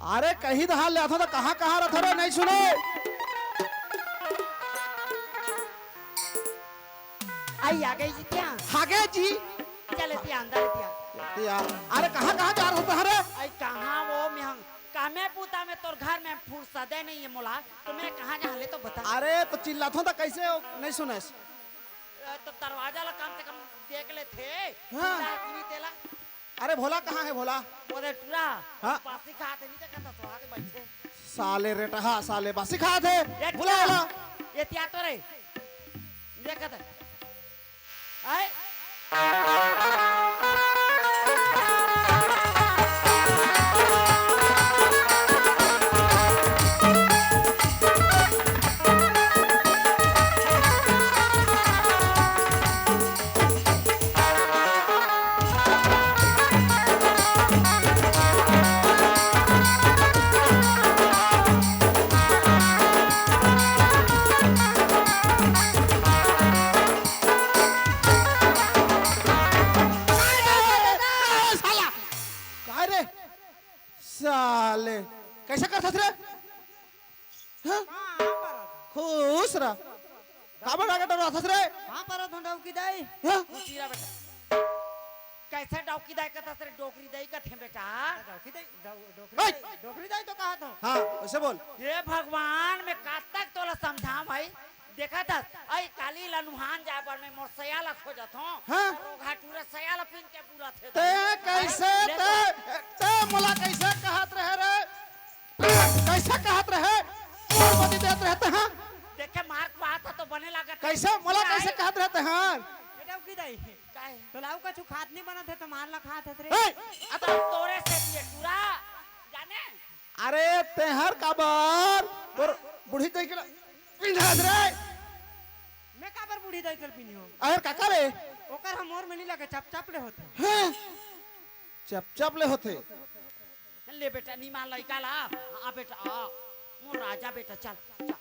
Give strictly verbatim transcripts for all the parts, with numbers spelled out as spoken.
अरे कहीं धान ले आथो तो कहाँ कहाँ रथो रे, नहीं सुने। आई आ गई जी क्या? हागे जी। चले ती अंदर ती। यार, अरे कहाँ कहाँ जा रहा था रे? आई कहाँ वो मिहंग कामे पूता में तोर घर में फुर्सदे नहीं है मोला, तो मैं कहाँ जा ले तो बता। अरे तो चिल्लाथो तो कैसे हो? नहीं सुने। तो दरवाजा ला कम से कम देख लेथे। हाँ। चिल्ला कि नहीं तेला। अरे भोला कहाँ है भोला? वो दे टूरा। हाँ। बासी खात है, नहीं देखा था, तो आके बैठे। साले रेटहा, साले बासी खात है। ये बुला टूरा। बुला। ये तिया तो रे। देखा था। आए। साला, काय रे? साले, कैसे करथस रे? हाँ? खुश रह। काबर आगे डराथस रे? कहाँ पर हो डौकी दाई? हाँ? खुशी रह बेटा। कैसे डौकी दाई कथस रे? डोकरी दाई कथे बेटा। डौकी दाई, डौ-, डोकरी ओए! दाई, डोकरी दाई तो कहा था। हाँ, वैसे बोल। हे भगवान, मैं कब तक तोला समझाऊं भाई? देखा था, आई काली ला नुहान जाए पर मैं मोर सया ला खोजत हूँ। हाँ? रोघा टूरा सया ला पिन के पूरा थे। ते कैसे, ले तो। ते, ते मोला कैसे कहत रहे रे? कैसे कहत रहे? मोर बदी देत रहते हैं। देखे मार को आता तो बने लागत। कैसे, मोला कैसे कहत रहते हैं? ये डौकी दाई। काहे? तो लाऊ कछु खात नहीं बनत है तो मार ला खात है रे। ए! अब तोरे से ये टूरा, जाने? अरे तेहर काबर तोर बूढ़ी दाई के ला पिंधात रे? मैं काबर बूढ़ी दाई के ला पिंधी हो? अरे काका रे। ओकर हम मोर में नहीं लगे, चप चप ले होथे। हैं? चप चप ले होथे। ले बेटा, नी मान लइका ला। आ बेटा, आ। मोर राजा बेटा, चल, चल।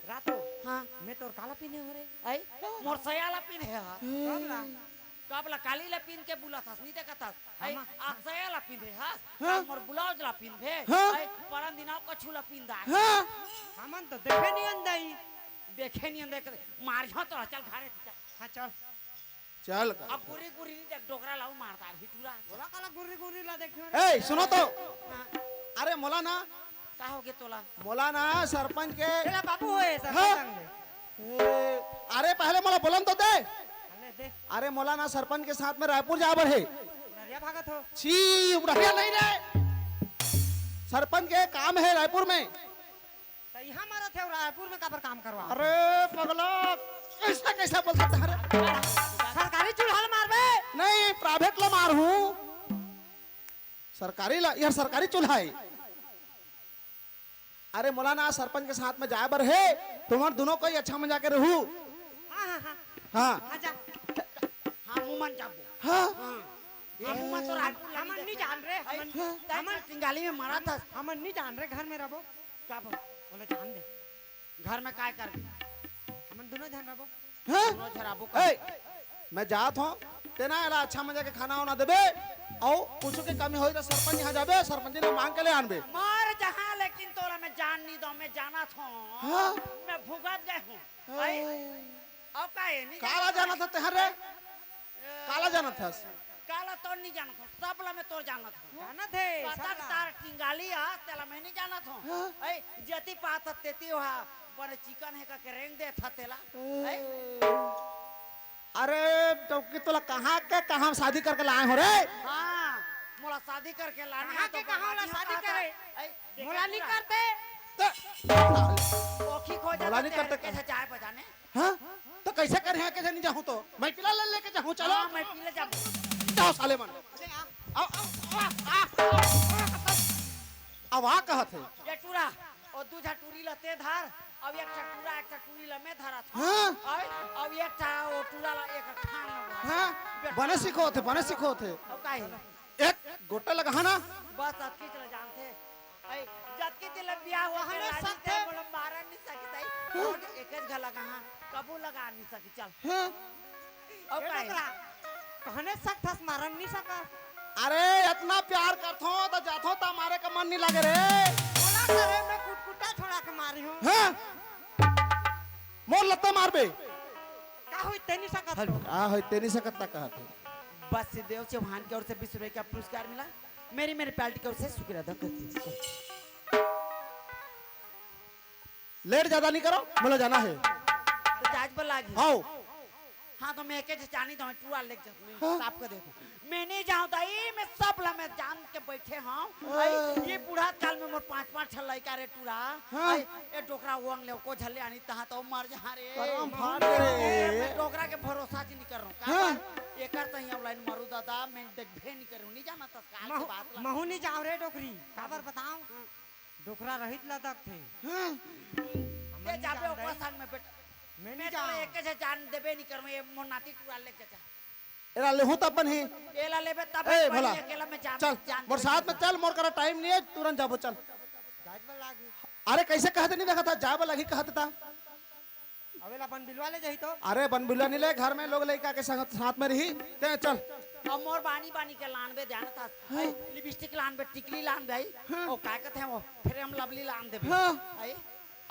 रातो, हाँ। मैं तोर काला पिंधे हो रे? आई? मोर सया ला पिंधे हा। कब ला? कब ला काली ला पिंध के बुलाथस, नी देखथस। आई, हमा- आज सया ला पिंधे हस, हाँ। आज मोर ब्लाउज ला पिंधे। हाँ। आई, परन दिन आऊ कछु ला पिंधा। हाँ। हमन तो देखे नहीं अंदई। देखे नहीं अंदई, मारियो तो चल घरे चल। हाँ, चल। चल का। अब गुरी गुरी नहीं देख, डोकरा लाऊ मारता है, हिटूरा। बोला काला गुरी गुरी ला देखियो रे। ए, सुनो तो। हाँ। अरे मोला ना। का हो गे तोला? मोला ना सरपंच के। तेरा बाबू होए सरपंच हाँ। संग में। ए, अरे पहले मोला बोलन तो दे। अरे दे। अरे मोला ना सरपंच के साथ में रायपुर जा बर हे। नरिया भागत हो। छी, उड़िया नहीं रे। सरपंच के काम है रायपुर में। त इहाँ मरत हे, रायपुर में काबर काम करवा? अरे पगला, कैसा कैसा बोलता था रे? सरकारी चूल्हा ल मारबे? नहीं, प्राइवेट ल मारहूँ। सरकारी ला, यार सरकारी चूल्हा है। अरे मोला ना सरपंच के साथ में जाए बर हे, तुमन दुनों कोई अच्छा मजा के रहू। हाँ, हाँ, हाँ। हाँ। हाँ, जा। हाँ, मुमन जाबो। हाँ। हाँ। ये मुमन तो रायपुर लगी हमन नहीं जान रे, आई, हमन, हाँ। तैं हमन टिंगाली में मरा था। हमन नहीं जान रे, घर में रहबो। का बोल? बोले जान दे। घर में काय करबे? हमन दुनों झन रहबो। हाँ? दुनों झन रहबो ए, कर। मैं जात हूँ, तेना एला अच्छा मजा के खाना वाना देबे, अउ कुछ के कमी होई तो सरपंच यहाँ जाबे, सरपंच ने मांग के ले आनबे। मर जहाँ, लेकिन तोला मैं जान नहीं दो, मैं जाना था। हाँ? मैं भुगत गए हूँ। हाँ। आई? अब का है, नहीं काला जाना था तेहर रे? काला जानत हस? काला तोर नहीं जानत हस, सब ला मैं तोर जानत हूँ। जानत हे, कतक सब ला। तार टिंगाली हस, तेला मैं नहीं जानत हूँ। हाँ। ऐ, जेती पात हस, तेती ओहा, बने चिकन हे का के रेंग देत हस तेला। ओ। ऐ? अरे, डौकी तोला कहाँ के, कहाँ शादी करके लाए हो रे? हाँ, मोला शादी करके लाने कहाँ हैं तो के, कहाँ वाला बर्बादी शादी होता करे? था। ऐ, देखे मोला नहीं पूरा। करते। ते, ओखी खो मोला जाता नहीं तेरे करते के कहाँ? जाए बजाने। हाँ? तो कैसे कर यहाँ के नहीं जाहूँ तो? मैं पिला ले लेके जाहूँ, चलो। हाँ, मैं पिला जाबो। जाओ साले मन। अरे आ। आओ, आओ, आ, आ, आ। अब आ कहत है। ये टूरा, ओ दू झा टूरी ला ते धर, अब एक ठा टूरा, एक ठा टूरी ला मैं धरत हूँ। हाँ? और, और एक ठा ओ टूरा ला एक खान में धर। हाँ? बेटा। बने सीखो थे, बने सीखो थे। अब का है? एक गोटा लगा है ना? बस अतकी चला जानते। ऐ, जतकी दिन ले बियाह हुआ कहने है, राजी सकथे। थे, मोला मारन नहीं सकत है। हम्म। रोज एक एक घर लगा, हाँ, कबू लगा नहीं सकी, चल। हाँ। और ए काहे? डोकरा, कहने सकथस मारन नहीं सका। अरे, इतना प्यार करथो त जाथो त मारे का मन नहीं लगे रे। बोला करे, मैं कुटकुटा छोड़ा के मारी हूँ। हाँ? मोर लत्ता मारबे। का होई तेनी सकत? हेलो। का होई तेनी सकत ता कहत हे। बस देव चौहान की ओर से बीस रुपए का पुरस्कार मिला। मेरी, मेरी पार्टी की ओर से शुक्रिया अदा करती हूँ। लेट ज्यादा नहीं करो, मोला जाना है। तो जाज पर लागी। हाओ। हाँ, तो मैं एके जानी तो मैं टूरा लेके जाऊँ, मैं हाँ। साफ कर देता हूँ। मैं नहीं जाऊँ दाई, मैं सब ला मैं जान के बैठे हूँ। हाँ। आई, ये बूढ़ा काल में मोर पाँच पाँच छह लइका रे टूरा। हाँ। आई, ए डोकरा वो अंगले को झल्ले आनी तहाँ तो मर जा रे। करम फाड़ रे। मैं डोकरा के भरोसा जी नहीं कर रहा हूँ। का हाँ। बात? एकर तो यहाँ लाइन मारू दादा, मैं देखबे नहीं करूँ, नहीं जाना तत्काल महू, के बात ला। महू नहीं जाओ रे डोकरी, काबर बताओ? डोकरा रहित ला दकथे। हाँ। हमन ये नहीं जाबे जान ओकरा रही। संग में बेटा। मैं नहीं मैं तो जाऊँ। एक के जान देबे नहीं करूँ, ये मोर नाती टूरा लेके जा। एला लेहूं तब बनही। एला लेबे तब ए, बनही, भला। अकेला में जान, चल, जान मोर देबे साथ में नहीं। चल, मोर करा टाइम नहीं है, तुरंत जाबो, चल। जाए बर लागी। अरे, कैसे कहते नहीं देखा था, जाए बर लागी कहते था। अबे ला अपन बिलवा ले जाही तो। अरे, बन बिलवा नहीं ले, घर में लोग लइका के संग, साथ में रही, ते चल। अब मोर बानी बानी के लानबे ध्यान था। हाँ। ए, लिपस्टिक लानबे, टिकली लानबे, आई। हाँ। ओ, काय कहते हैं वो, फेयर लवली लानबे। हाँ। आई।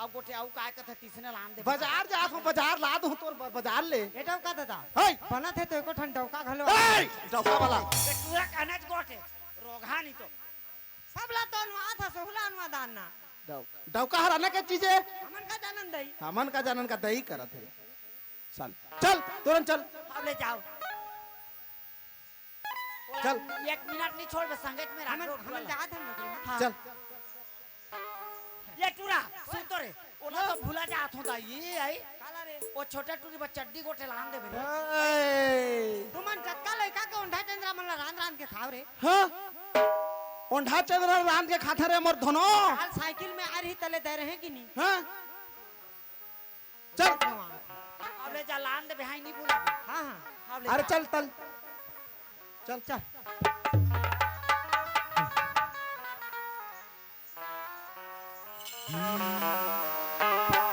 अब गोठे अउ काय कथे, तिसने लान दे। बाजार जात हूँ, बाजार ला दूँ तोर ब-, बाजार ले। ए डौका दादा, हाय। बनत हे तो एको ठन डौका घलो। ए, डौका वाला। ए, टूरा कहने च गोठे, रोगहा नहीं तो। सब ला तो अनुवाद ह, सोहला अनुवाद आना। डौ-, डौका हर आने के चीजे। हमन का जानन दई। हमन का जानन का दई करत हे। चल, चल, तुरंत चल। अब ले जाओ। चल। एक मिनट नहीं छोड़, बस संगत में हमन, राखो, हमन बोला। जात हन नौकरी में। हाँ। चल। ये टूरा, सुन तो रे, ओला तो भुला जात होता, ये आई। काला रे? वो छोटे टूरी बस चड्डी गोठे लान दे मेरे। ए। तुमन जतका लइका के ओंढा चंद्रा मन ला रांध रांध के खाव रे। हाँ? ओंढा चंद्रा रांध के खाथे रे मोर धनो। काल साइकिल में आ रही तले दे रहे कि नहीं? हाँ? चल। अब ले जा, लान दे भाई, नहीं बोला। हाँ, हाँ। अब ले अरे जा। चल, चल। चल, चल।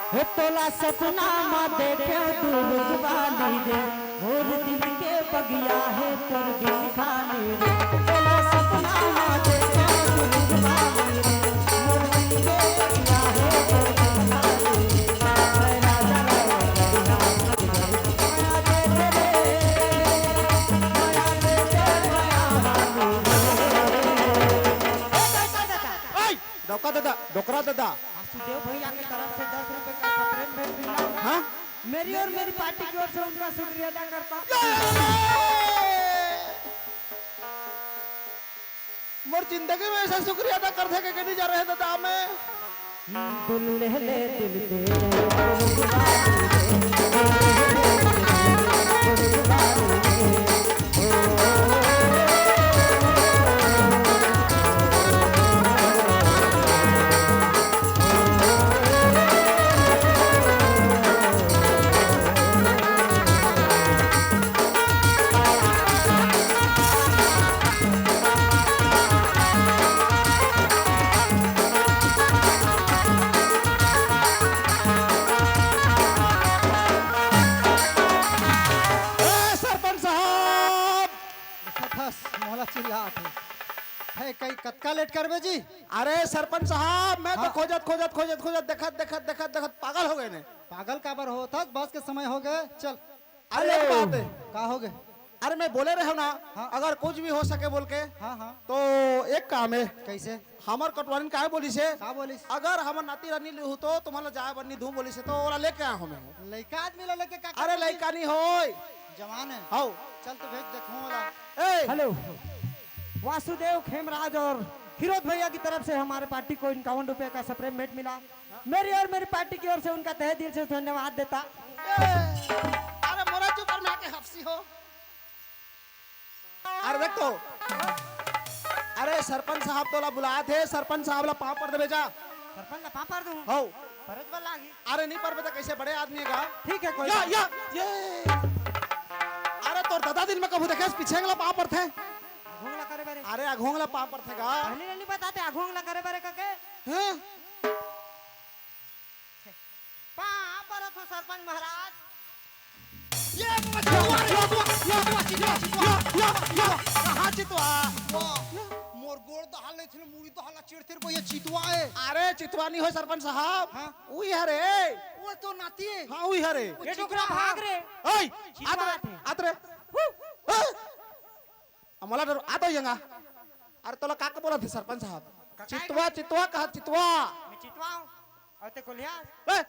हे तोला सपना मा देखे दुर्ग वाली रे, मोर दिल के बगिया हे तोर बिन खाली रे। तोला सपना मा देखे दुर्ग वाली रे, मोर दिल के बगिया हे तोर बिन खाली रे। ए, डौका दादा, डोकरा दादा। वासुदेव भैया के तरफ से दस रुपए का सप्रेम भेंट मिला। हाँ? मेरी और मेरी पार्टी की ओर से उनका शुक्रिया अदा करता हूँ। मोर जिंदगी में ऐसा शुक्रिया अदा कर थे के नहीं जा रहे दादा मैं। दिल ले ले, दिल दे। ए, सरपंच साहब! देखत हस, मोला चिल्लात हे। हे, कई कतका लेट करबे जी? अरे सरपंच साहब, मैं तो हाँ। खोजत, खोजत, खोजत, खोजत, देखत, देखत, देखत, देखत पागल हो गए ने। पागल काबर होत हस? बस के समय हो गए, चल। अरे, एक बात है। का हो गए? अरे, मैं बोले रहे हूँ ना, हाँ। अगर कुछ भी हो सके बोल के, हाँ, हाँ। तो एक काम है। कैसे? हमर कटवारिन काय बोलिस हे? का बोलिस? अगर हमर नाती रानी लेहू तो तुम्हारा जाय बर नी दूं बोलिस हे, तो ओला लेके आया हूँ मैं। लइका आदमी ला लेके का अरे, करबे? लइका नी होय। जवान है। हाउ। चल तो भेज देखूं ओला। ए! हेलो। वासुदेव खेमराज और फिरोज भैया की तरफ से हमारे पार्टी को इक्यावन रुपए का सप्रेम भेंट मिला। मेरी और मेरी पार्टी की ओर से उनका तहे दिल से धन्यवाद देता। ए, अरे मोरा चुप और मैं आके हफ्सी हो। अरे देख तो, अरे सरपंच साहब तोला बुलात हे, सरपंच साहब ला पाँव पर देबे जा। सरपंच ला पाँव पर दूं? हौ। परत बर लागी। अरे नहीं परबे त कैसे, बड़े आदमी हे गा। ठीक है, कोई या, बात या, नहीं। ये। अरे तोर दादा दिन में कभू देखे पीछे ला पाँव परथे? अघोंग ला करे बरे। अरे अघोंग ला पाँव परथे गा। पहली ले नी बताते अघोंग ला करे बरे कके। हैं? पाँव परत हो सरपंच महाराज। ये बाबा, ये बाबा, ये बाबा, ये बाबा, ये बाबा, ये बाबा, ये बाबा, ये बाबा। कहाँ चितवा। वाह, मोर गोड़ दहाल ले थे, मुड़ी दहाल ला चिढ़ थे भैया, चितवा है। अरे चितवा नहीं हो सरपंच साहब। हाँ? उही हरे। वो तो नाती है। हाँ, उही हरे। वो ये चितवा डोकरा भाग रे। ओए, चितवा आत रे, आत रे। हू। हाँ? हमला डर, आ तो यंगा। अरे तोला का का बोला थे सरपंच साहब? का-, चितवा, चितवा कहा, चितवा। मैं चितवा हूँ। और ते कोलिया? ए!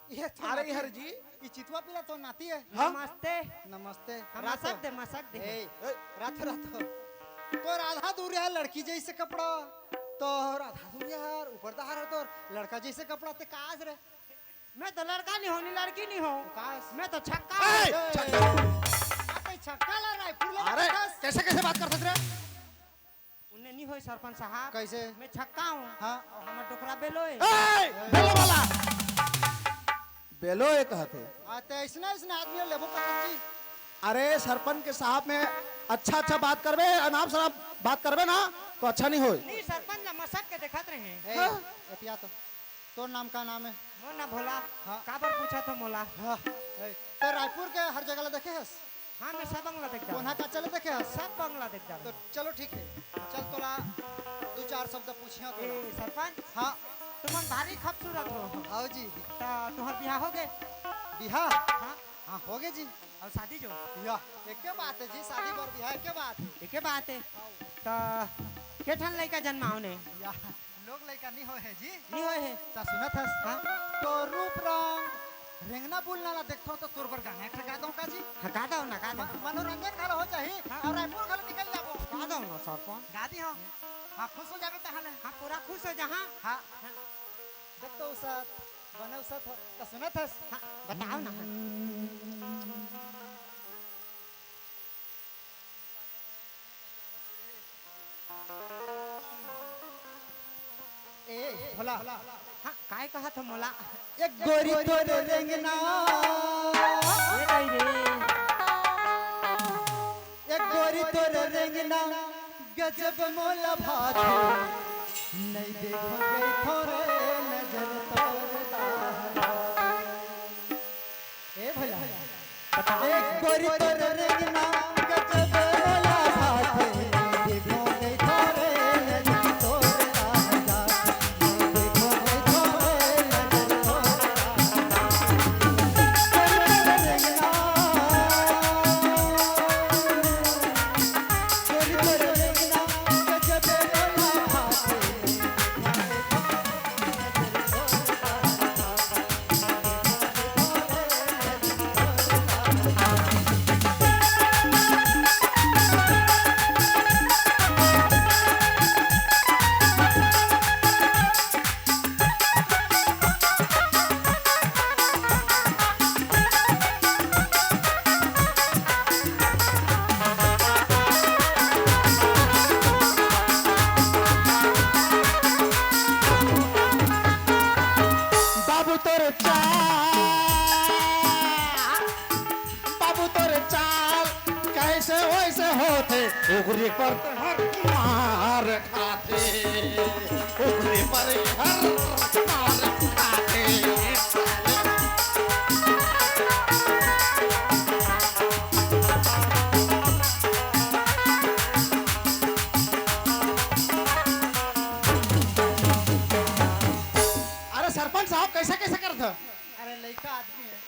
ये तो अरे नाती हर है। जी। ये चितवा पीला तो नाती है। हाँ? नमस्ते। नमस्ते। हम रात मसक दे, मसक दे। ए, ए, रात, रात। तो राधा दूर है, लड़की जैसे कपड़ा। तो राधा दूर यार, ऊपर दहार है तो लड़का जैसे कपड़ा ते काज रे। मैं तो लड़का नहीं हूँ, नहीं लड़की नहीं हूँ। काज। मैं तो छक्का ए, हूँ। छक्का। आ, ते छक्का ला रहा है, फूल अरे, बस। कैसे, कैसे बात कर सकते हैं? उन्हें नहीं होए सरपंच साहब। कैसे? मैं छक्का हूँ। हाँ। और हमार डोकरा बेलो है। ए, बेलो वाला। बेलो है कहते। आ, ते ऐसना, ऐसना आदमी लेबो का जी। अरे सरपंच के साहब में अच्छा, अच्छा बात करबे, अनाप शनाप बात करबे ना, तो अच्छा नहीं होए। नहीं, सरपंच ला मसक के देखत रहे। ए, हाँ। एतिया तो। तोर नाम का नाम है? मोर नाम भोला। हाँ। काबर पूछा तो मोला? हाँ। ए, ते रायपुर के हर जगह ला देखे हस? हाँ, मैं सब बंगला देख डाला। कोन्हा का चले देखे हस? सब बंगला देख डाला। तो चलो ठीक है, चल तोला दो चार शब्द पूछिया तोला। ए, सरपंच? हाँ। तुमन भारी खूबसूरत हो। आओ जी। ता तुहर बिहाव हो गए? बिहाव? हाँ। हाँ, हो गए जी। और शादी जो? या, एके बात है जी, शादी बर बिहाव एके बात है। एके बात है। ता के ठन लइका जन्माओ ने? या, लोग लइका नहीं होए है जी। नहीं होए है। ता सुनत हस? हाँ। तो रूप रंग रेंगना बोलना ला देखथो तो तोर बर गाना एक ठा गा दो का जी? हाँ, गा दो ना, गा दो। म-, मनोरंजन घलो हो जाही हाँ। और रायपुर घलो निकल जाबो। गा दो ना सरपंच। गा दी हो। हाँ, खुश हो जाबे तहाले। हाँ, पूरा खुश हो जा, हाँ। हाँ। देख तो उसा, बने उसा थो, तो सुनत हस? हाँ, बताओ ना। ए, भोला। हाँ, काय कहा था मोला? एक गोरी तोर रेंगना। ये नहीं रे। एक गोरी तोर रेंगना, गजब मोला भाथे। नहीं देखो गई थोरे नजर तोर दाहरा। ए भोला। एक गोरी तोर रेंगना गजब मोला भाथे, देखो गई तोरे नजर तोर राजा, देखो गई तोरे नजर तोर राजा। गोरी तोर रेंगना, गोरी तोर रेंगना गजब मोला भाथे। बाबू तोर चाल, बाबू तोर चाल कैसे वैसे होथे, ओकरे पर हर मार खाथे, ओकरे पर हर मार खाथे। अरे सरपंच साहब, कैसे, कैसे करत ह? अरे लइका आदमी है।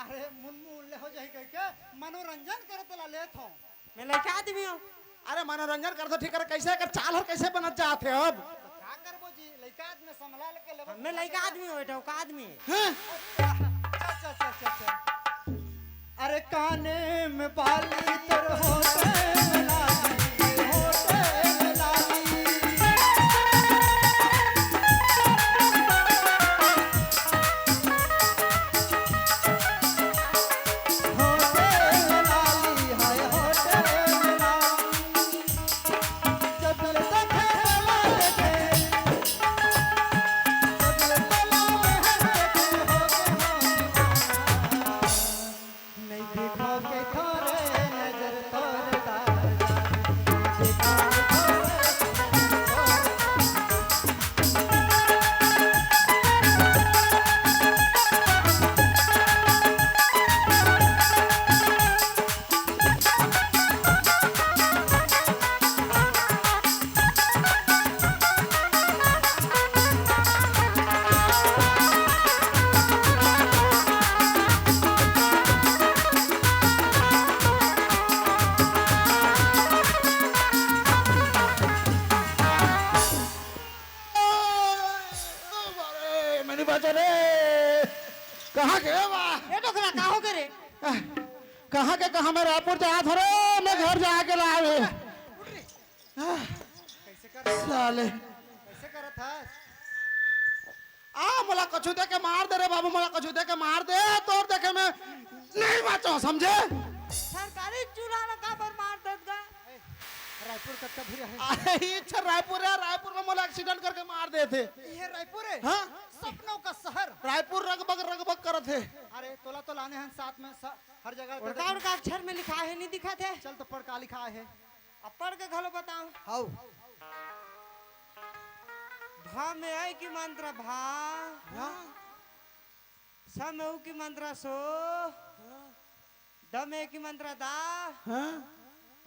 अरे मुन मुन ले हो जाही कह के मनोरंजन करे तेला लेत हो। मैं लइका आदमी हूँ। अरे मनोरंजन करत हो, ठीक है, कैसे कर चाल हर कैसे बनत जात है अब? तो का करबो जी, लइका आदमी संभला लेके लेबो। मैं लइका आदमी हूँ, बेटा, का आदमी है। हैं? अच्छा, अच्छा, अच्छा, अच्छा, अच्छा। अरे काने में बाली तोर होठे में लाली, होठे में लाली। होठे में लाली, हाय होठे में लाली। जब ले देखे, जब ले देखे, जब ले तोला में हर देखे, होठे में लाली। नहीं देखो के थोरे नजर तोर दार जाथे। चले। कहाँ गए बा? ए डोकरा, का हो गे रे? कहाँ के कहाँ, मैं रायपुर जात हँव रे, मैं घर जाके लावे। कैसे कर साले। कैसे करत हस? आ, मोला कछु दे के मार दे रे बाबू, मोला कछु दे के मार दे, तोर देखे में नहीं बाँचों, समझे? सरकारी चूल्हा ला काबर मार देत गा? ए, रायपुर कतका दूर हे? अरे, इच्छा रायपुर हे, रायपुर में मोला accident करके मार देथे। ये रायपुर हे? हाँ। सपनों का शहर। रायपुर रगबग रगबग करत हे। अरे, तोला तो लाने हन साथ में, स-, हर जगह उड़का उड़का अक्षर में लिखा हे, नहीं दिखत हे। चल तो पढ़ का लिखा हे। अब पढ़ के घलो बताओ। हाउ। भा में ऐ की मात्रा भा। हाँ। स में उ की मात्रा सो। हाँ। द में ए की मात्रा दा। हाँ।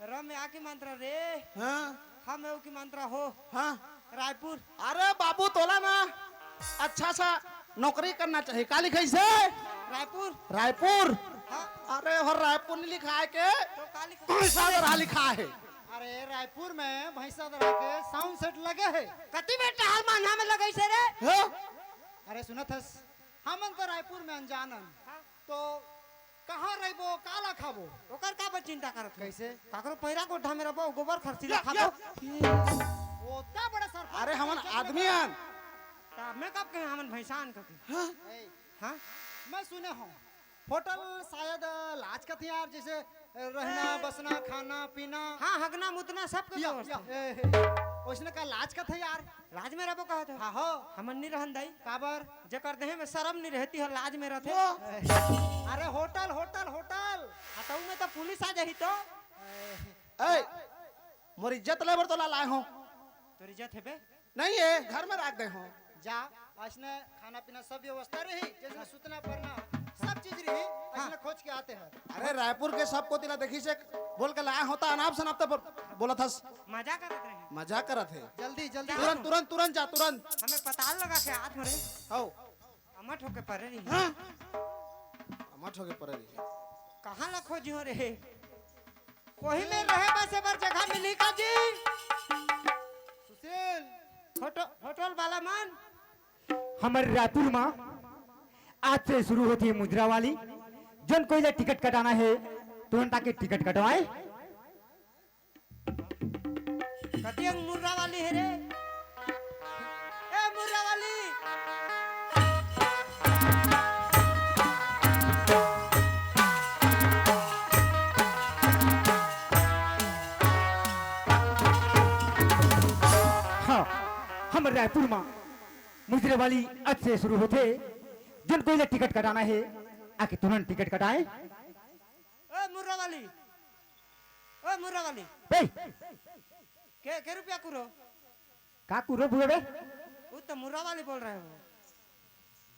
र में आ की मात्रा रे। हाँ। ह में ओ की मात्रा हो। हाँ। रायपुर। अरे बाबू, तोला ना अच्छा सा नौकरी करना चाहिए। का लिखाइस हे? रायपुर। रायपुर। हाँ। अरे, हर रायपुर नहीं लिखा हे के? तो का लिखा हे? भैंसादरा लिखा हे। अरे, रायपुर में भैंसादरा के sound set लगे हे। कति बेर टहल मांझा में लगाइस हे रे? हाँ? अरे, सुनत हस, हमन तो रायपुर में अनजान हन। हाँ। तो कहाँ रहिबो, काला खाबो? ओकर काबर चिंता करत हस? कैसे? काकरो पैरा कोठा में रहिबो, गोबर खरसी ला या, खाबो। या। ओतना बड़ा सरपंच अरे, हमन आदमी हन। त मैं कब कहे हमन भैंसान कथे? हाँ। ए, हाँ? मैं सुने हँव, होटल शायद लाज कथे यार, जैसे रहना, बसना, खाना, पीना। हाँ, हगना, मुतना, सब के या, व्यवस्था। या, ए, ए, ओइसने का लाज कथे यार। लाज में रहिबो कहत हो? हाँ हो। हमन नहीं रहन दई। काबर? जेकर देह में शरम नहीं रहे, तिहर लाज में रहिथे। अरे होटल, होटल, होटल। हाँ, त ओमे त पुलिस आ जाही तो। ए, मोर इज्जत ले बर तोला लाए हँव। तोर इज्जत हे बे? नहीं हे, घर में राख दे हँव। जा, अइसने खाना पीना सब व्यवस्था रही, जइसने सुतना परना सब चीज रही, अइसने हाँ। खोज के आते हैं। अरे रायपुर के सब कोती ला देखिस हे, बोल के लाए हँव त अनाप शनाप त बोल-, बोलत हस। मजा करत रहे। मजा करत हे। जल्दी, जल्दी। तुरंत, तुरंत, तुरंत जा, तुरंत। हमें पताल लगा के हाथ में रहे। हौ। अमठ होके परे रही। हाँ। अमठ होके परे रही। कहाँ ला खोजिहौं रे? कोही में रहे बसे बर जगह मिली का जी? सुशील। होटो-, होटल वाला मन। हमर रायपुर मा आज से शुरू होथे मुजरा वाली। जोन कोई ला टिकट कटाना हे, तुरंत आके टिकट कटवाए। कति अंग मुर्रा वाली हे रे? ए मुर्रा वाली। हाँ, हमर रायपुर मा मुजरा वाली आज से शुरू होथे। जोन कोई ला टिकट कटाना हे, आके तुरंत टिकट कटाए। ए मुर्रा वाली, ए मुर्रा वाली। बे, के, के रुपया कुरो? का कुरो बुआ बे? वो तो मुर्रा वाली बोल रहे हो।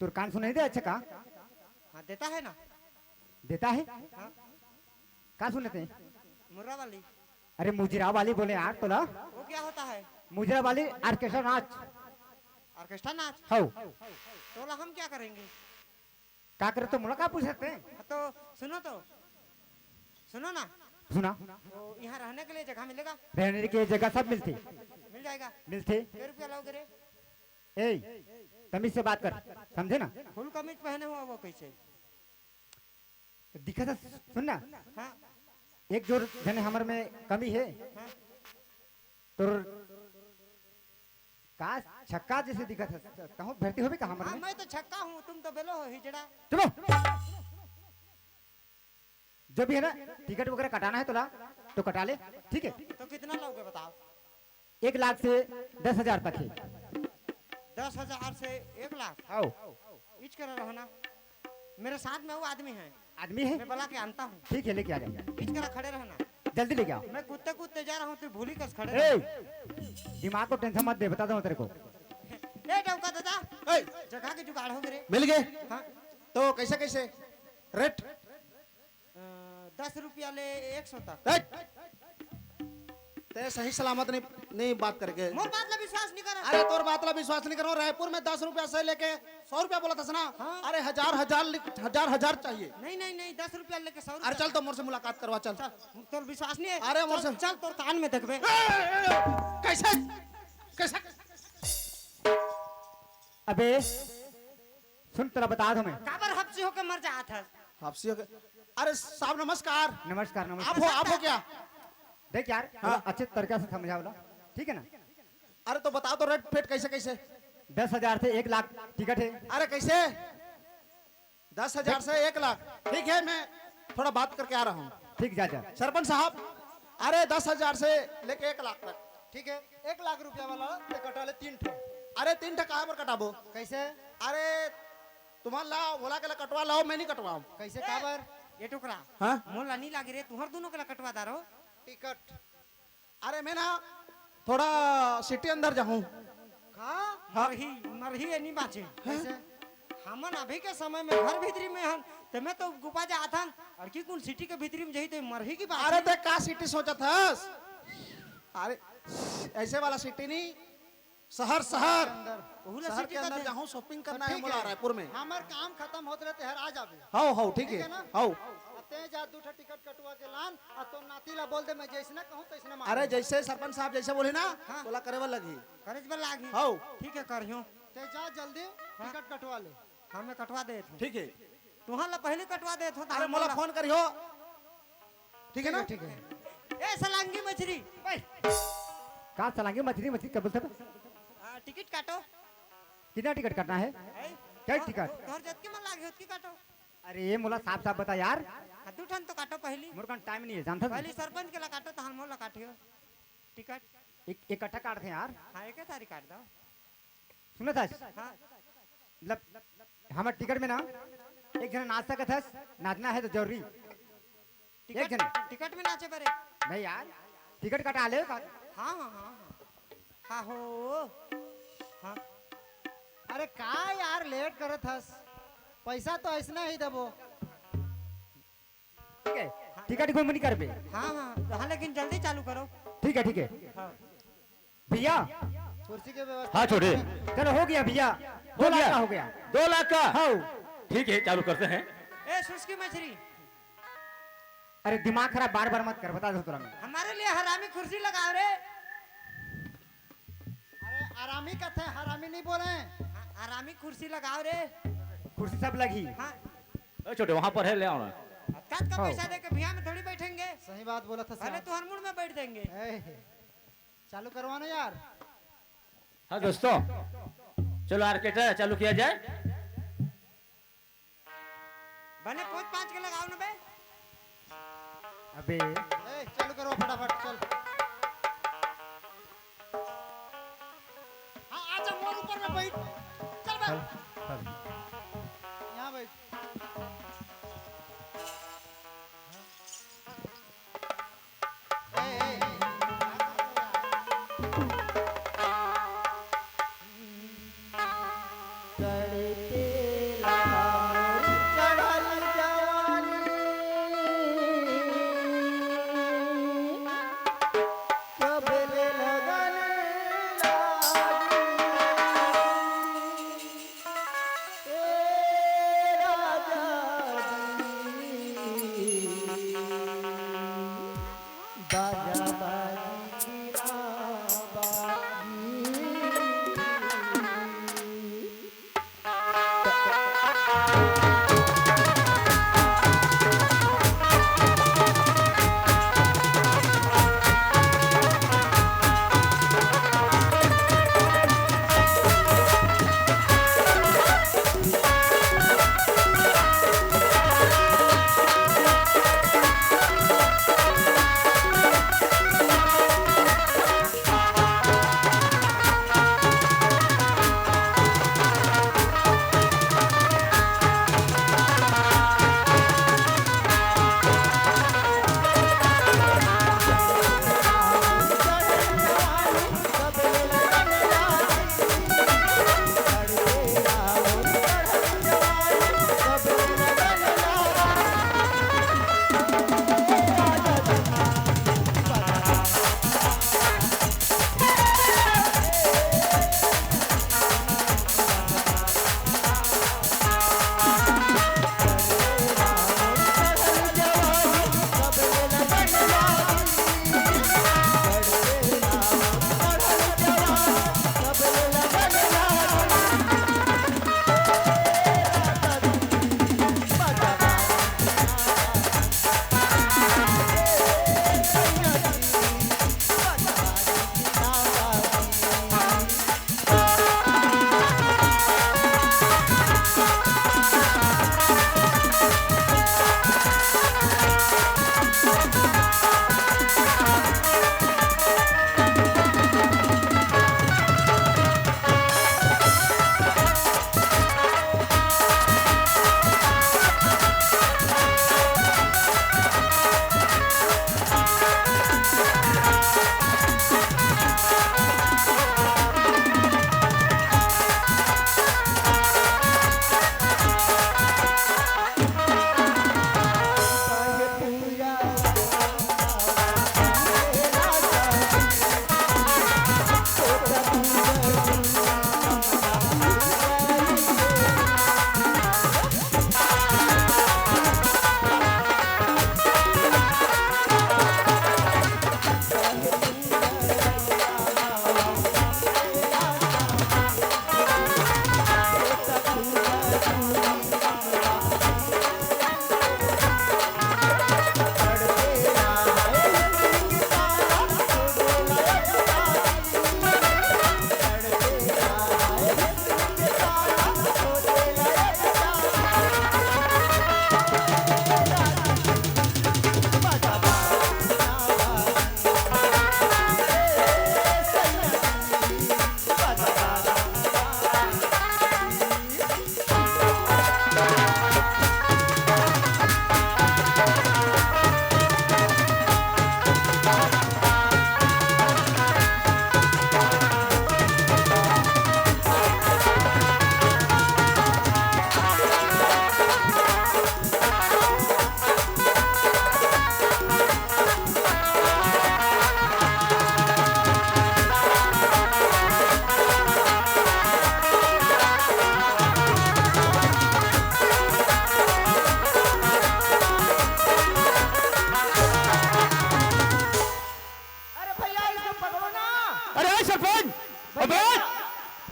तोर कान सुनाई दे अच्छा का? हाँ, देता है ना। देता है? हाँ। का सुनत हे? मुर्रा वाली। अरे मुजरा वाली बोले यार तोला। वो क्या होता है? मुजरा वाली orchestra नाच। Orchestra नाच? हौ। तोला हम क्या करेंगे? का करे तो मोला का पूछत हे? हाँ, तो सुनो तो, सुनो ना। सुना। तो यहाँ रहने के लिए जगह मिलेगा? रहने के जगह सब मिलथे। मिल जाएगा। मिलथे। के रुपया लोगे रे? ए, तमीज से बात कर, समझे ना? Full कमीज पहने हुआ वो कैसे? दिखत हे, सुन ना। हाँ। एक जोर जने हमर में कमी हे। हाँ। तोर का छक्का जैसे दिखत हे, तहूँ भर्ती होबे का हमर हाँ, में? मैं तो छक्का हूँ, तुम तो बेलो हो हिजड़ा। चुप हो। जो भी है ना, टिकट वगैरह कटाना है तोला, तो कटा ले, ठीक है? तो कितना लोगे बताओ? एक लाख से दस हजार तक है। दस हजार से एक लाख? आओ। इच करा रहो ना, मेरे साथ में वो आदमी है। आदमी है? मैं बुला के आनता हूँ। ठीक है, लेके आ जाओ। इच करा खड़े रहना। जल्दी लेके आओ। मैं कूदते कूदते जा रहा हूँ, तू भूली कस खड़े ए, रह। दिमाग को tension मत दे, बता दूँ तेरे को। ए डौका दादा, ए। जगह के जुगाड़ हो गे रे। मिल गए? हाँ। तो कैसे, कैसे rate? अ, दस रुपया ले एक सौ तक। हट! ते सही सलामत नहीं, नहीं बात करके। मोर बात ला विश्वास नहीं करा। अरे तोर बात ला विश्वास नहीं करो। रायपुर में दस रुपया से लेके सौ रुपया बोलत हस ना। हाँ। अरे हजार, हजार लिख, हजार, हजार चाहिए। नहीं, नहीं, नहीं, दस रुपया लेके सौ अरे रुपया। चल तो मोर से मुलाकात करवा, चल। चल, तोर विश्वास नहीं है। अरे मोर चल, से चल तोर कान में देखबे। ए, ए, ए, कैसे, कैसे? अबे सुन, तेला बता दो मैं। काबर हपसी होके मर जात हस? हपसी होके? अरे साहब, नमस्कार। नमस्कार, नमस्कार। आप हो, आप हो क्या? देख यार, हाँ। थोड़ा अच्छे तरीका से समझावला, ठीक है ना? अरे तो बताओ तो, रेट फेट कैसे, कैसे? दस हजार से एक लाख टिकट है। अरे कैसे? दस हजार से एक लाख? ठीक है, मैं थोड़ा बात करके आ रहा हूँ। ठीक, जा, जा। सरपंच साहब, अरे दस हजार से लेके एक लाख तक। ठीक है, एक लाख रुपया वाला ते कटा ले तीन ठो। अरे तीन ठो काबर कटाबो? कैसे? अरे तुम्हार ला, बोला के ला कटवा लाओ, मैं नहीं कटवाऊँ। कैसे, काबर? ये टुकड़ा। हाँ? मोला नहीं लागे रे, तुम्हार दोनों के ला कटवा दारो। टिकट। अरे मैं ना थोड़ा सिटी अंदर जाहूँ। का? हाँ। मरही, मरही ये नहीं बाचे। कैसे? हमन अभी के समय में घर भीतरी में हन, ते मैं तो गुपा जात हन, अउ की कुन सिटी के भीतरी में जही ते मरही की बात अरे है। ते का सिटी सोचत हस? अरे ऐसे वाला सिटी नहीं, शहर, शहर। अंदर। ओहू ला शहर सिटी के अंदर कहते हैं। जाहूँ, shopping करना तो है ठीक मोला है। रायपुर में। हमर काम खतम होत रहे, तेहर आ जाबे। हौ, हौ, ठीक ठीक है। है ना? हौ। अब ते जा दू ठो टिकट कटवा के लान, आ तो नाती ला बोल दे, मैं जैसना कहूँ तैसना मानूँ। अरे जैसे सरपंच साहब जैसे बोले ना, हाँ। तोला करे बर लगही। करे बर लागही। हौ। ठीक है, करियो। ते जा जल्दी हाँ। टिकट कटवा ले। हाँ, मैं कटवा देत हूँ। ठीक है। तुहर ला पहली कटवा देत हूँ, अरे तहार मोला मोला। फोन करियो। ठीक है ना? ठीक है। ए सलांगी मछरी, ओए। का सलांगी मछरी, मछरी कब बोलते हैं? आ, टिकट काटो। कितना टिकट काटना है? हैं? क्या हाँ, टिकट? तोहर जतकी मन लागे, ओतकी काटो। अरे, ये मोला साफ साफ बता यार। हाँ, दू ठन तो काटो पहली। मोर कन टाइम नहीं है, जानता पहली सरपंच के ला काटो, तहार मोर ला काटियो। टिकट। एक, इकट्ठा काटते हैं यार। हाँ, एक सारी काट दो। सुनत हस? हाँ। मतलब, हमर टिकट में ना, एक जना नाच सकत हस, नाचना है तो जरूरी। एक टिकट, जना। टिकट में नाचे बरे। नहीं यार, टिकट कटा ले का? हाँ, हाँ, हाँ, हाँ। हाँ हो। हाँ। अरे का यार, लेट करत हस? पैसा तो ऐसना ही देबो। ठीक है, टिकट घूम नहीं करबे। हाँ, हाँ, हाँ, लेकिन जल्दी चालू करो। ठीक है, ठीक है। हाँ। भैया। कुर्सी के व्यवस्था। हाँ छोटे। चलो, हो गया भैया। हो दो लाख गया। का हो गया। दो लाख का? हाँ। ठीक है, चालू करते हैं। ए सुस्की मछरी। अरे दिमाग खराब बार बार मत कर, बता दो तुरंत। हमारे लिए हरामी कुर्सी लगाओ रे। अरे आरामी कथे, हरामी नहीं बोले। हाँ, हरामी कुर्सी लगाओ रे। कुर्सी सब लगी। हाँ। ए छोटे, वहाँ पर है, ले आओ ना। कद का हाँ। पैसा दे के भैया में थोड़ी बैठेंगे। सही बात बोला था पहले साहब। तो हर मुड़ में बैठ देंगे। ए, चालू करवा ना यार। हाँ दोस्तों, चलो ऑर्केस्ट्रा चालू किया जाए। बने पाँच पाँच के लगाओ ना बे। अबे। ए, चालू करो फटाफट, चल। हाँ, आजा मोर ऊपर में बैठ। चल बे। चल, चल। यहाँ बैठ।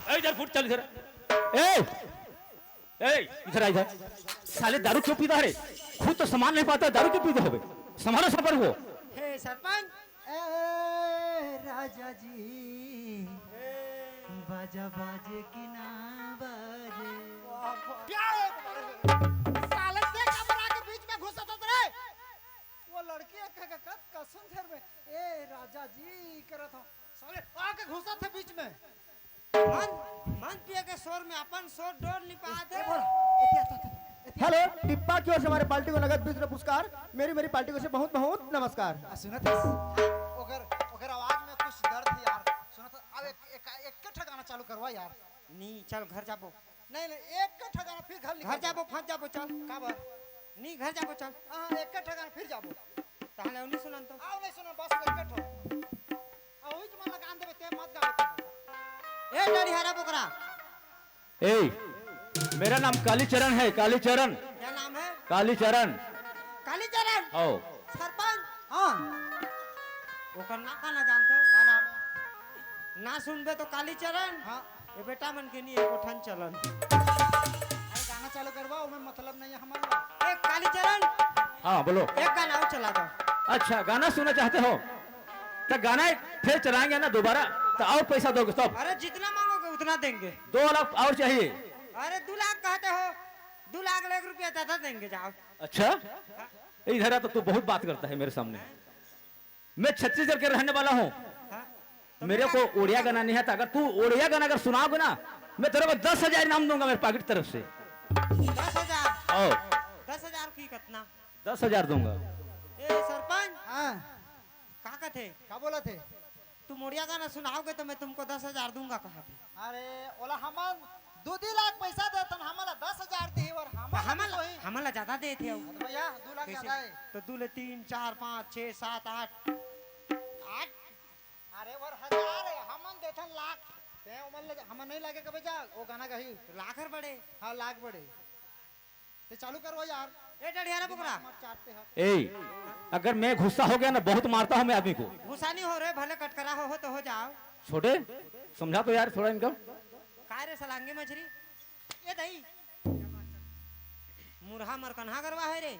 ए, इधर फुट, चल इधर। ए, ए, इधर आ, इधर। साले दारू क्यों पीता है रे? खुद तो सामान नहीं पाता, दारू क्यों पीता है बे? संभालो सरपंच को। हे सरपंच। ए राजा जी, बाजा बाजे कि ना बाजे? साले ते कमरा के बीच में घुसत हस रे। वो लड़की एक का, का, का सुन घर में, ए राजा जी करत हो। साले आके घुसत हे बीच में। मन, मन पिए के शोर में अपन शोर डोर नहीं पाते। ए, बोल, ए, पिया, पिया, पिया, पिया। हेलो, टिप्पा की ओर से हमारे पार्टी को नगद बीस रुपए पुरस्कार। मेरी, मेरी पार्टी को से बहुत, बहुत नमस्कार। आ, सुनत हस? ओकर, ओकर आवाज में कुछ दर्द है यार। सुनत हस? अब एक, एक, एक ठा गाना चालू करवा यार। नी, चल घर जाबो। नहीं, नहीं, एक ठा गाना फिर घर घर निकल। जाबो, फंस जाबो, चल। का बात? नी, घर जाबो, चल। हाँ, हाँ, एक ठा गाना फिर जाबो। ताहले उन्हीं सुनन तो। आओ, नहीं सुनन, बस एक ठा। आ, वही तुम्हारा गान देबे, ते मत गावे ते। ए, डरिहरा बोकरा। ए, मेरा नाम कालीचरण है, कालीचरण। क्या नाम है? कालीचरण। कालीचरण? आओ। सरपंच? हाँ। ओकर ना का ना जानते हो? का नाम है? ना सुनबे तो कालीचरण। हाँ। ये बेटा मन के नहीं, एको ठन चलन। अरे गाना चालू करवाओ, मैं मतलब नहीं है हमारा। ए, कालीचरण। हाँ, बोलो। एक गाना और चला दो। अच्छा, गाना सुनना चाहते हो? तो गाना एक फिर चलाएंगे ना दोबारा, तो और पैसा दोगे तब। अरे जितना मांगोगे उतना देंगे। दो लाख और चाहिए। अरे दो लाख कहते हो, दो लाख ले एक रुपया ज्यादा देंगे, जाओ। अच्छा, इधर आ तो तू बहुत बात करता है मेरे सामने। मैं छत्तीसगढ़ के रहने वाला हूँ। हाँ? तो मेरे को ओड़िया गाना नहीं आता। अगर तू ओड़िया गाना अगर सुनाओगे ना, मैं तेरे को दस हजार इनाम दूंगा मेरे पाकिट तरफ से। दस हजार? आओ। दस हजार की कितना? दस हजार दूंगा। ए सरपंच। हाँ। का कथे? का बोलत हे? तुम ओड़िया गाना सुनाओगे तो मैं तुमको दस हजार दूंगा, कहा थे। अरे, ओला हमन दू दी लाख पैसा देथन, हमन ला दस हजार देही और हमन ला हमन ला, वही। हमन ला ज्यादा दे थे। अरे भैया, दू लाख कैसे? ज्यादा है। तो दू ले तीन, चार, पाँच, छः, सात, आठ, आठ। अरे, और हजार है, हमन देथन लाख। ते ओमन ले, हमन नहीं लागे कबे जा, वो गाना कही। लाख हर बड़े। हाँ, लाख बड़े। ते चालू करवा यार। ए डढ़ियारा बोकरा। मत चाटते हैं। ए, अगर मैं गुस्सा हो गया ना, बहुत मारता हूँ मैं आदमी को। गुस्सा नहीं हो रहे, भले कटकरा हो, हो तो हो जाओ। छोटे, समझा तो यार थोड़ा इनको। काय रे सलांगी मछरी? ए दई। मुरहा मर कन्हा गरवा है रे।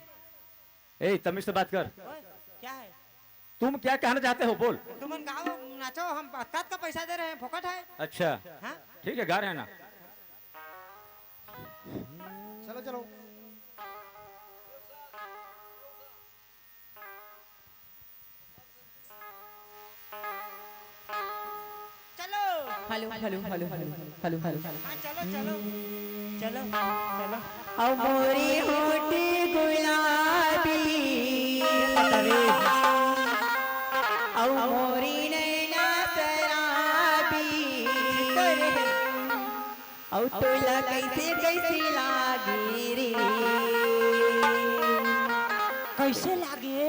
ए, तमीज से बात कर। ओए, क्या है? तुम क्या कहना चाहते हो, बोल। तुमन गाओ, नाचो, हम कत का पैसा दे रहे हैं, फोकट है। अच्छा। हाँ? ठीक है, गा रहे हैं ना। चलो, चलो। चलो। Hello, hello, hello, hello, hello, hello. हाँ, चलो, चलो। चलो, चलो। अउ मोरी होठ गुलाबी, अउ मोरी नैना शराबी, अउ तोला कैसे, कैसे लागे रे? कैसे लागे?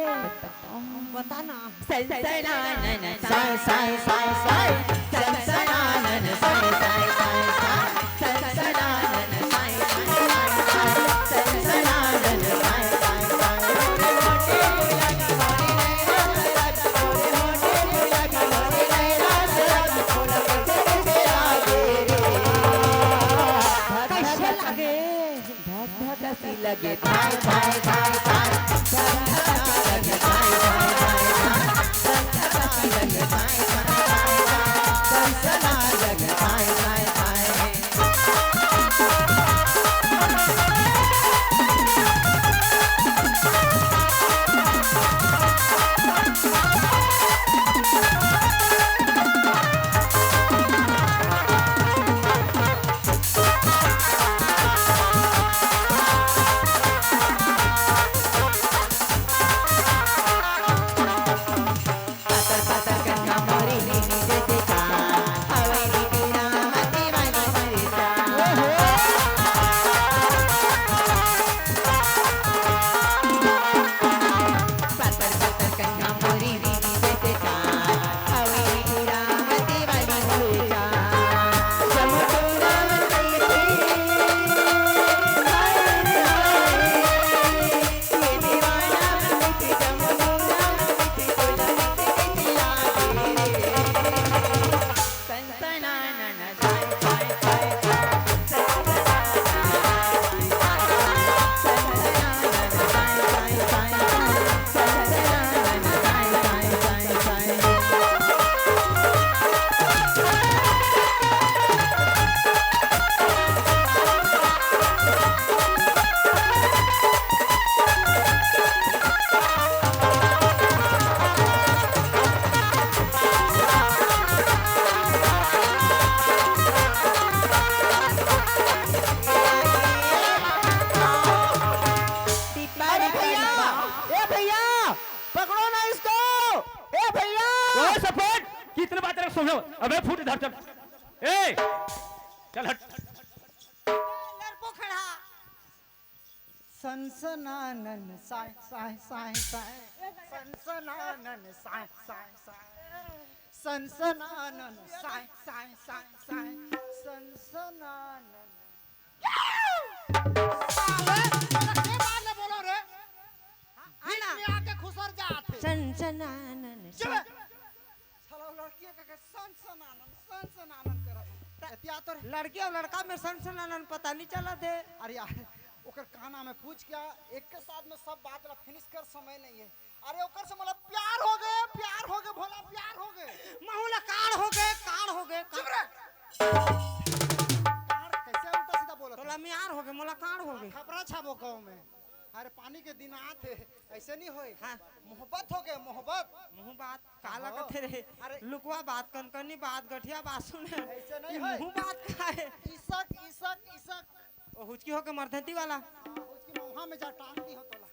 बता ना। सनसनानन साय साय साय साय, सनसनानन साय साय साय साय, सनसनानन साय साय साय साय, सनसनानन साय साय साय। कैसे लागे? धक धक सी लगे धाय धाय धाय धाय। धक धक सी लगे धाय धाय धाय धाय। धक धक सी लगे धाय धाय धाय धाय। धक धक सी लगे धाय धाय धाय धाय। सनसना लगे धाय धाय धाय। ए, चल हट। लड़पो खड़ा। सनसनानन साय, साय, साय, साय। सनसनानन साय, साय, साय। सनसनानन साय, साय, साय, साय। सनसनानन। साले, तोला के बात ले बोलो रे? हाँ, बीच में आके खुसर जात हे। सनसनानन चुप! साय। साला लड़की के, के सन सन आनंद, सन सन आनंद करत। त एतिया तो रे। लड़की अउ लड़का में सन सन आनंद पता नहीं चलत हे। अरे यार, ओकर का नाम हे पूछ क्या? एक के साथ में सब बात ला finish कर, समय नहीं हे। अरे ओकर से मोला प्यार हो गे, प्यार हो गे भोला, प्यार हो गे। महू ला काढ़ हो गे, काढ़ हो गे, चुप रे। काढ़ कैसे उल्टा सीधा बोलत हे? तोला म्यार हो गे, मोला काढ़ हो गे। खपरा छाबो गाँव में। अरे पानी के दिन आत हे, ऐसे नहीं होय। हाँ। मोहब्बत हो गे, मोहब्बत। मुँह बात काला कथे रे? अरे। लुकवा बात, कनकनी बात, गठिया बात सुने। ऐसे नहीं होय। मुँह बात का हे? इसक, इसक, इसक। ओ हुचकी होके मरधंती वाला। हाँ, हुचकी मौहा में जा टांग दी हो तोला।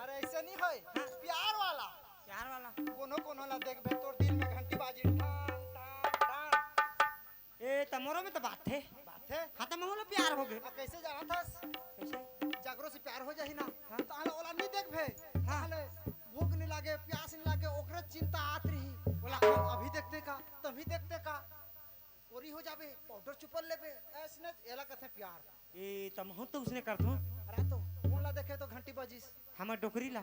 अरे ऐसे नहीं होय। हाँ। प्यार वाला। प्यार वाला। कोनो कोनो ला देखबे, तोर दिल में घंटी बाजी, टांग, टांग, टांग। ए, त मोरो में त बात हे। बात हे? हाँ, त महू ला प्यार हो गे। आ, कैसे जानत हस? कैसे? जागरो से प्यार हो जाही ना, हाँ। त आला ओला नहीं देखबे। हाँ। आले भूख नहीं लागे, प्यास नहीं लागे, ओकरे चिंता आत रही। ओला अभी देखते का, तभी देखते का, ओरी हो जाबे, पाउडर चुपल लेबे, ऐसने एला कथे प्यार। ए, त महू तो उसने करथों। अरे तो, कोन ला देखे तो घंटी बजिस? हमर डोकरी ला।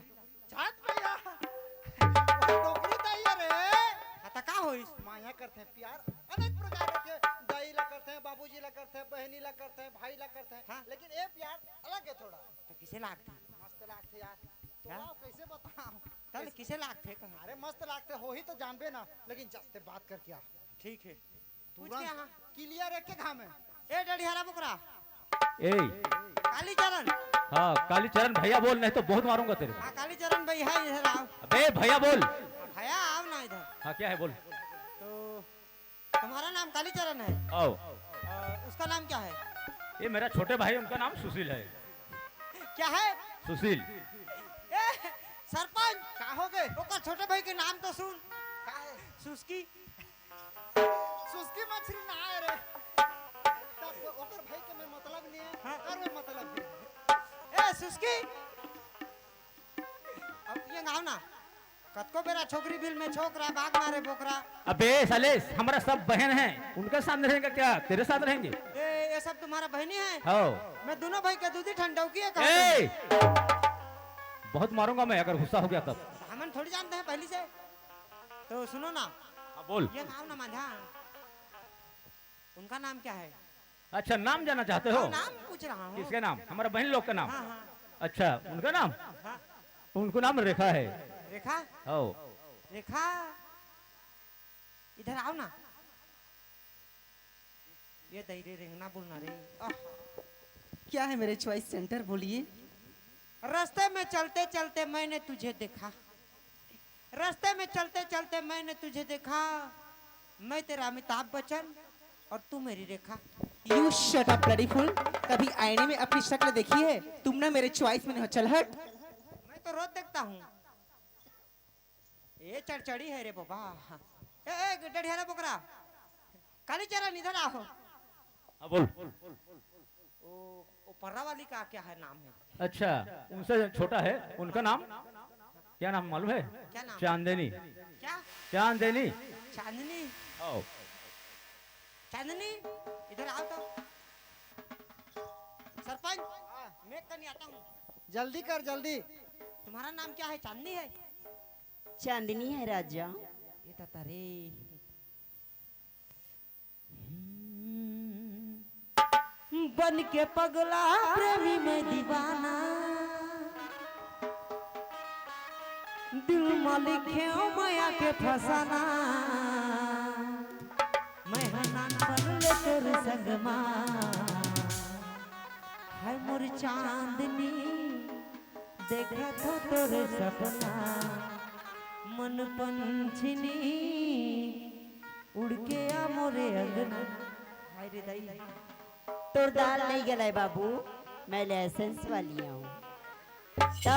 जात भैया, वो डोकरी दाई हे रे। हाँ, त का होइस? माया करथे, प्यार अनेक प्रकार के, दाई ला करथे, बाबूजी ला करथे, बहनी ला करथे, भाई ला करथे, हाँ। लेकिन ये प्यार अलग हे थोड़ा। त किसे लागथे? मस्त लागथे यार। क्या? तोला कैसे बताऊं? तब कैसे? किसे लागथे कहा? अरे मस्त लागथे, होही तो जानबे ना, लेकिन जाते बात करके आ। ठीक हे। पूछ तुरंत के आहा। किलिया रे के घाम हे। ए डढ़ियारा बोकरा। ए। कालीचरण। हाँ, कालीचरण भैया बोल, नहीं तो बहुत मारूंगा तेरे को। हाँ, कालीचरण भैया इधर आओ। अबे भैया बोल। भैया आओ ना इधर। हाँ, क्या है बोल। तो तुम्हारा नाम कालीचरण है? आओ। और उसका नाम क्या है? ये मेरा छोटे भाई, उनका नाम सुशील है। क्या है? सुशील। ए, सरपंच। का हो गे? ओकर छोटे भाई के नाम तो सुन। का हे? सुस्की। सुस्की मछरी ना आय रे। तब ओकर भाई के मैं मतलब नहीं हे, हाँ। अउ मैं मतलब नहीं हे। ए, सुस्की। अब ये गाँव ना, कतको बेरा छोकरी बिल में छोकरा, बाग मारे बोकरा। अबे साले, हमारा सब बहन है, उनके साथ रहेंगे क्या? तेरे साथ रहेंगे? ए, ये सब तुम्हारा बहनी है? हाँ। मैं दोनों भाई के दूधी ठंडा की है, कहा ए! तुम? बहुत मारूंगा मैं अगर गुस्सा हो गया तब। हमन थोड़ी जानते हैं पहली से। तो सुनो ना। हाँ, बोल। ये गाँव ना मांझा, उनका नाम क्या है? अच्छा, नाम जानना चाहते हो? हाँ, नाम पूछ रहा हूँ। किसके नाम? हमारा बहन लोग का नाम? हाँ, हाँ। अच्छा, उनका नाम? हाँ। उनको नाम रेखा है। रेखा? हाँ। रेखा, इधर आओ ना। ये दई रे, रेंगना बोलना रे। आह। क्या है मेरे चॉइस सेंटर, बोलिए। रास्ते में चलते चलते मैंने तुझे देखा, रास्ते में चलते चलते मैंने तुझे देखा, मैं तेरा अमिताभ बच्चन और तू मेरी रेखा। You shut up bloody fool। कभी आईने में अपनी शक्ल देखी है? तुम ना मेरे चॉइस में नहीं हो, चल हट। मैं तो रोज देखता हूँ। ए चढ़चढ़ी है रे बाबा। ए, ए डढ़ियाला बोकरा, कालीचरण इधर आओ। हाँ, बोल। ओ, ओ पर्रा वाली का क्या है नाम है? अच्छा, उनसे छोटा है, उनका नाम क्या नाम मालूम है? क्या नाम? चांदनी। क्या? चांदनी। चांदनी? आओ। चांदनी, इधर आओ तो। सरपंच, मैं कहीं आता हूँ। जल्दी कर, जल्दी। तुम्हारा नाम क्या है? चांदनी है? चांदनी है राजा। ये तो तारे। बन के पगला प्रेमी मैं दीवाना, दिल में लिखे हो माया के फसाना। मैं हनान पर ले तोर संग मा, है मोर चांदनी, देखत हो तोर सपना, मन पंछनी, उड़ के आ मोरे अंगना। हाय रे दाई। तोर दाल नहीं गलाय बाबू, मैं लाइसेंस वाली हूँ। तो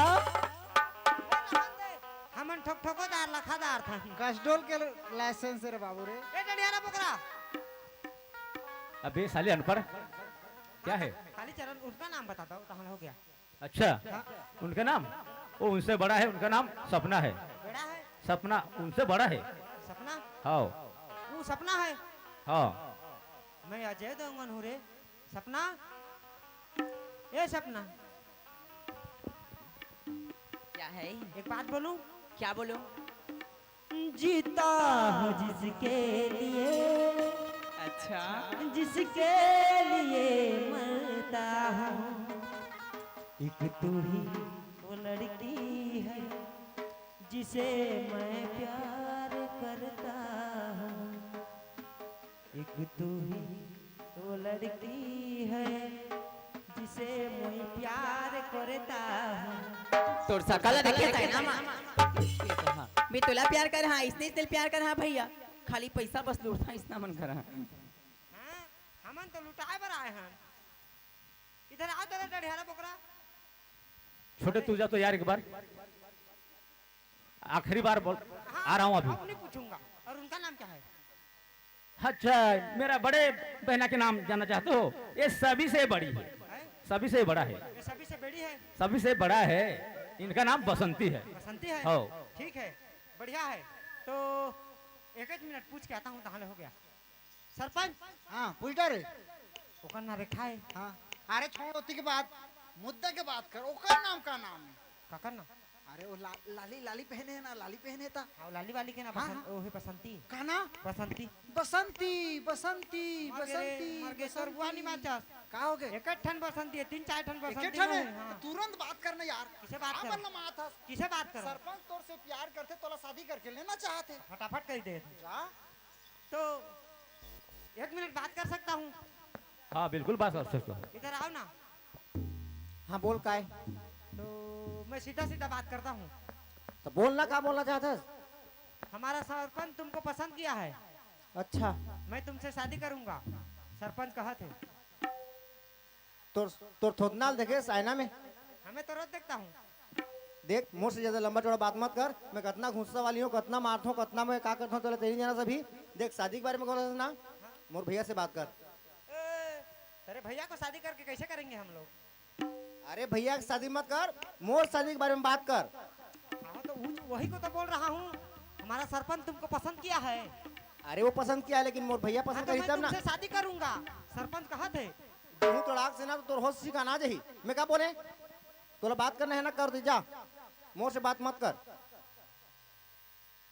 हमन ठोक ठोको दार लखा दार था। गजडोल के लाइसेंस रे बाबू रे। ए डढ़ियाला बोकरा। अबे साले अनपढ़, क्या है? कालीचरण, उनका नाम बता दो, तहाँ हो गया। अच्छा, हाँ। उनका नाम, वो उनसे बड़ा है, उनका नाम सपना है। बड़ा है? सपना उनसे बड़ा है। सपना? हाँ। वो सपना है? हाँ। मैं अजय देवगन हूँ रे। सपना, ए सपना। क्या है? एक बात बोलूं? क्या बोलूं? जीता हूँ जिसके लिए, अच्छा। जिसके लिए मरता हूँ। एक तू ही वो लड़की है जिसे मैं प्यार करता हूँ। एक तू ही वो लड़की है जिसे मैं प्यार करता हूँ। तोर सकल देखे तैना मा। मैं तोला प्यार कर हाँ, इसने इसने प्यार कर हाँ भैया। खाली पैसा बस लूटता इसना मन कर हाँ। हाँ, हमन तो लुटाए बर आए हैं। इधर आओ तो डढ़ियारा बोकरा। छोटे तू जा तो यार एक बार। आखिरी बार बोल, हाँ, आ रहा हूँ अभी। अब नहीं पूछूंगा। और उनका नाम क्या है? अच्छा, मेरा बड़े बहना के नाम जानना चाहते हो? ये सभी से बड़ी है, हैं? सभी से बड़ा है, ये सभी से बड़ी है। सभी से बड़ा है। इनका नाम बसंती है। बसंती है? हाँ। ठीक है, बढ़िया है। तो एक एक मिनट पूछ के आता हूँ, तहाँ ले हो गया। सरपंच। हाँ, पूछ डरे। ओकर ना रेखा है। हाँ। अरे छोड़ ओती के बात, मुद्दा के बात कर। ओकर नाम का नाम है? काकर नाम? अरे वो ला-, लाली, लाली पहने है ना, लाली पहने था। हाँ, लाली वाली के ना हाँ, बसंत-, हाँ। ओहे बसंती। का ना? बसंती। बसंती, बसंती, मर गे रे, बसंती, मर गे, बसंती। सरगुआ नहीं माचस। का हो गए? एक ठन बसंती है, तीन चार ठन एक बसंती ठन नहीं है? है। हाँ। तुरंत बात करना यार। किसे बात आप करो? मतलब मात हस। किसे बात करो? सरपंच तोर से प्यार करते, तोला शादी करके लेना चाहते। फटाफट कर दे। जा। तो एक मिनट बात कर सकता हूँ? हाँ, बिल्कुल बात कर सकता हूँ। इधर आओ ना। हाँ, बोल काय? तो मैं सीधा सीधा बात करता हूँ। तो बोल ना, का बोलना चाहत हस? हमारा सरपंच तुमको पसंद किया है। अच्छा। मैं तुमसे शादी करूंगा, सरपंच कहत है। तोर, तोर थोथना ल देखे आईना में? हमें तो रोज देखता हूँ। देख, मोर से ज्यादा लंबा चौड़ा बात मत कर। मैं कतना गुस्सा वाली हूँ, कतना मारता हूँ, कतना मैं का करता हूँ, तोला तेरी जाना सभी। देख, शादी के बारे में बोला ना, मोर भैया से बात कर। ए, तेरे भैया को शादी करके कैसे करेंगे हम लोग? अरे भैया की शादी मत कर, मोर शादी के बारे में बात कर। हाँ, तो उस-, वही को तो बोल रहा हूँ, हमारा सरपंच तुमको पसंद किया है। अरे वो पसंद किया है, लेकिन मोर भैया हाँ, पसंद तो करी मैं तब ना। तुमसे शादी करूंगा, सरपंच कहत है। मुंह तोड़ाक से ना तो तोर होश ठिकाना जाही। मैं का बोले? तोला बात करना है ना, कर दे, जा। मोर से बात मत कर।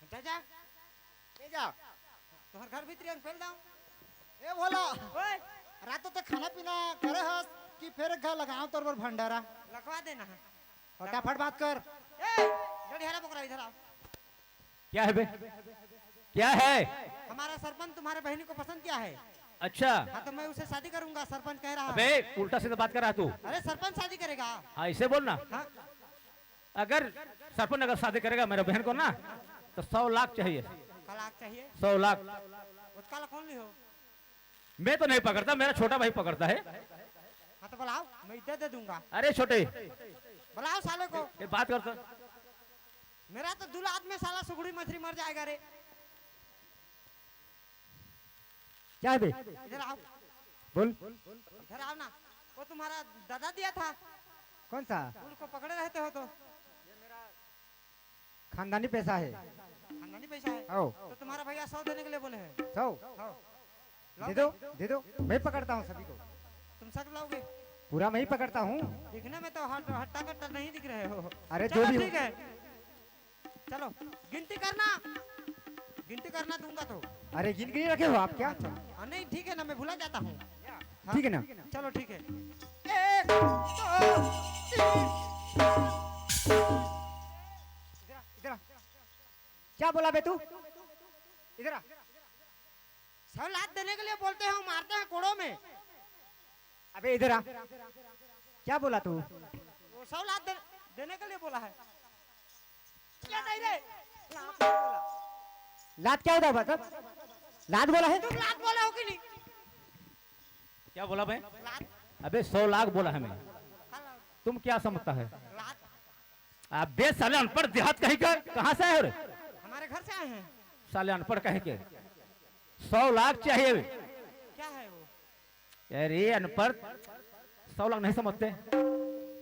जा, जा। ले जा। तोहर घर भीतरी अंग फैल दाओ। ए भोला, ओए। रात तो खाना पीना करे हस कि फेर घर लगाओ तोर बर भंडारा? लगवा देना है। फटाफट बात कर। ए, डढ़ियारा बोकरा, इधर आओ। क्या है बे? क्या है? हमारा सरपंच तुम्हारे बहनी को पसंद किया है। अच्छा। हाँ, तो मैं उसे शादी करूंगा, सरपंच कह रहा अबे, है। उल्टा सीधा बात कर रहा तू। अरे, सरपंच शादी करेगा। हाँ, इसे बोल ना। हाँ। अगर सरपंच अगर शादी करेगा मेरे बहन को ना, तो सौ लाख चाहिए। का लाख चाहिए? सौ लाख। उसका ला कौन ली हो? मैं तो नहीं पकड़ता, मेरा छोटा भाई पकड़ता है। हाँ, तो बुलाओ, मैं इज्जत दे दूंगा। अरे छोटे, बुलाओ साले को। ये बात कर तो। मेरा तो दुलात में साला सुगड़ी मछली मर जाएगा रे। क्या है बे? इधर आओ। बोल। इधर आओ ना। वो तुम्हारा दादा दिया था। कौन सा? उनको पकड़े रहते हो तो। खानदानी पैसा है। खानदानी पैसा है? आओ। तो तुम्हारा भैया सौ देने के लिए बोले हैं। सौ? हाँ। दे दो, दे दो। मैं पकड़ता हूँ सभी को। तुम सब लाओगे? पूरा मैं ही पकड़ता हूँ। दिखने में तो हट-, हट्टा कट्टा नहीं दिख रहे हो। अरे, चलो, जो भी हो। ठीक है। चलो, गिनती करना, गिनती करना दूंगा तो। अरे, गिन के नहीं रखे हो आप क्या? हाँ, नहीं, ठीक है ना, मैं भुला जाता हूँ। हाँ, ठीक है ना? चलो, ठीक है। एक, दो, तीन। इधर आ, इधर आ। क्या बोला बे तू? इधर आ। सौ लाख देने के लिए बोलते हैं, मारते हैं कोड़ों में। अबे इधर आ। क्या बोला तू? वो सौ लाख दे-, देने के लिए बोला है। क्या नहीं रे? लात क्या होता है मतलब? लात बोला है? तुम लात बोला हो कि नहीं? क्या बोला बे? लात। अबे सौ लाख बोला है मैं। हाँ, लात। तुम क्या समझता है? लात। अबे साले अनपढ़ देहात कहीं का, कहाँ से आए हो रे? हमारे घर से आए हैं। साले अनपढ़ कहीं के। सौ लाख चाहिए। क्या है वो? अरे अनपढ़, सौ लाख नहीं समझते।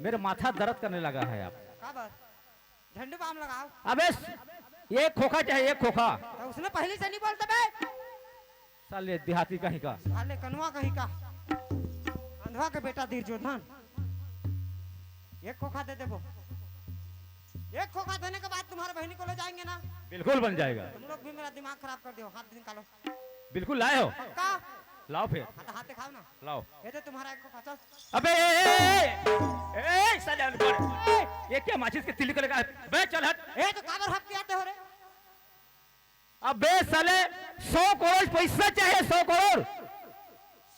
मेरे माथा दर्द करने लगा है आप। का बात? झंडू बाम लगाओ। अबे, एक खोखा चाहे, एक खोखा। तो उसने पहले से नहीं बोलते बे। साले देहाती कहीं का। साले कनुआ कहीं का, अंधवा के बेटा दुर्योधन। एक खोखा दे देबो। एक खोखा देने के बाद तुम्हारे बहनी को ले जाएंगे ना। बिल्कुल बन जाएगा। तुम लोग भी मेरा दिमाग खराब कर दियो। हाथ निकालो। बिल्कुल लाए हो। पक्का? लाओ फिर। हाँ, तो हाथ दिखाओ ना। लाओ। ये तो तुम्हारा एक खोखा। चल। अबे ए, ए, ए, ए, साले अनपढ़। ए, ये क्या माचिस के तिल्ली को लगा है? बे चल हट। ए, तो काबर हक किया हो रे? अबे साले, सौ करोड़ पैसा चाहे, सौ करोड़।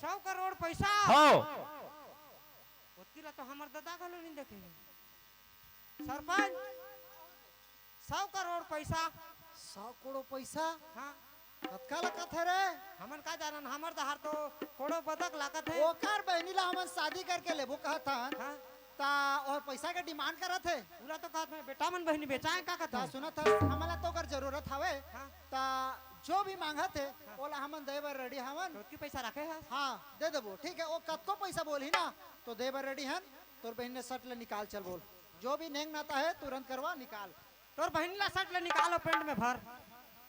सौ करोड़ पैसा? हाँ। ओतकी ला तो हमर दादा घलो नहीं देखे। सरपंच, सौ करोड़ पैसा। सौ करोड़ पैसा? हाँ। कतका लगत हे रे? हमन का जानन, हमर दहार तो कोड़ो बदक लागत हे। ओकर बहनी ला हमन शादी करके लेबो कहत हन। हाँ। ता ओह पैसा के डिमांड करत हे। पूरा तो कहत मैं बेटा मन बहनी बेचाए का कहत ता हन? सुनत हस, हमन ला तो ओकर जरूरत हवे। हाँ। ता जो भी मांगत हे, ओला हमन दे बर रेडी हवन। तो ओतकी पैसा रखे है? हाँ, दे देबो। ठीक है, वो कतको पैसा बोलही ना, तो दे बर रेडी हन। तोर बहन ने शर्ट ले निकाल चल बोल। जो भी नेंग नाता है, तुरंत करवा निकाल। तोर बहन ला शर्ट ले निकालो, पेंट में भर।